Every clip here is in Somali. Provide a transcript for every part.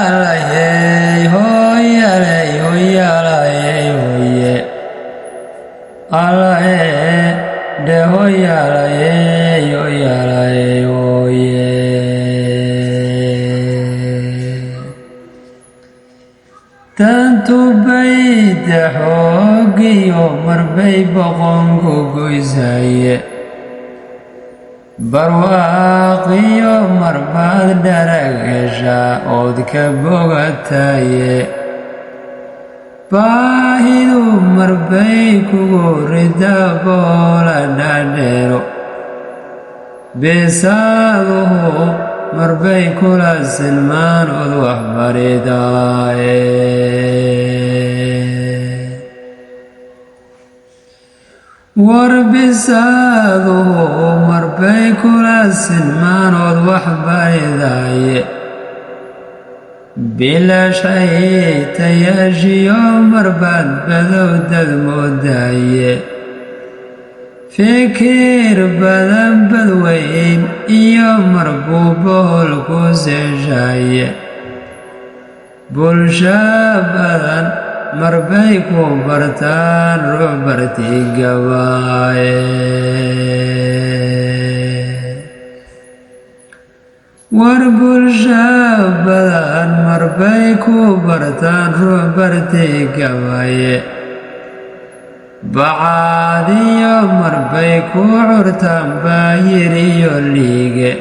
Hooyaalayey, hooyaley, hooyaalayey, hooye allahe dhe, hooyaalayey, hooyaalayey, hooye. Tantubayda xoogiyo marbay boqonku goysaye, barwaaqiyo marbaad dharag heshaa ood ka bogataye, baahidu marbay kugu rida boola dhaadheero, beesaaduhu marbay kula sinmaan ood waxbaridaaye. War bisaaduhu marbay kula sinmaan ood waxbaridaaye, bilaashaytayaashiyo marbaad badowdad moodaaye, fikir badan badweyn iyo marbuu bohol ku seeshaaye, bulsho badan marbay ku bartaan ruux barti gabaaye. War bulsho badan marbay ku bartaan ruux barti gabaye, bacaadiyo marbay ku curtaan baayiriyo liige,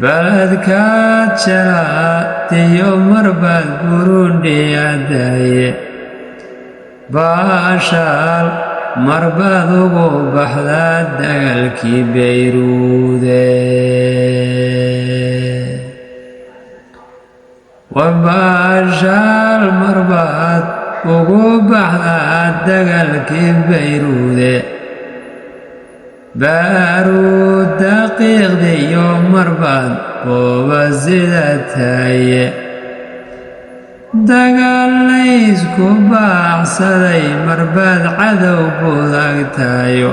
baladkaad jalaatiyo marbaad Burundi adaye, baashaal marbaad ugu baxdaa dagaalkii Bayruude. War baashaal marbaad ugu baxdaa dagaalkii Bayruude, baaruud daqiiqdiyo marbaad booba sida taaye, dagaal laysku baacsaday marbaad cadow budaagtayo,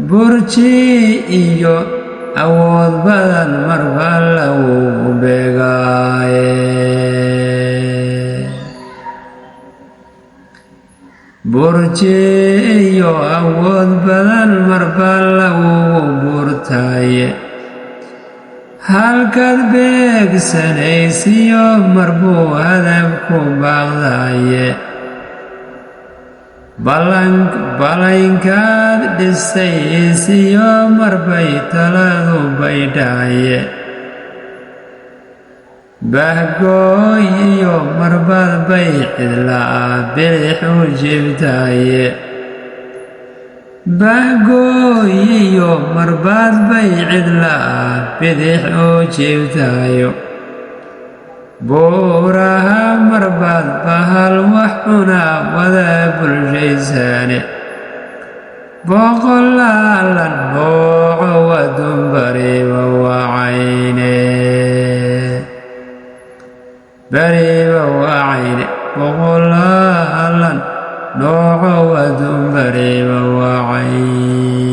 burji iyo awood badan marba lagu beegaaye. Burji iyo awood badan marba lagugu buurtaaye, halkaad beegsanaysiyo marbuu hadab ku baaqdaaye, ballaynkaad dhisaysiyo marbay taladu baydhaaye, bahgooy iyo marbaad bay cidlaa bidix u jibtaaye, bahgooy iyo marbaad bay cidlaa bidix u jibtaayo, buuraha marbaad bahal wax cunaa wada bulshaysaane, boqolaalan nooco wadunbariba wacayne, bariba wacayne, boqolaalan nooco wadunbariba wacayne.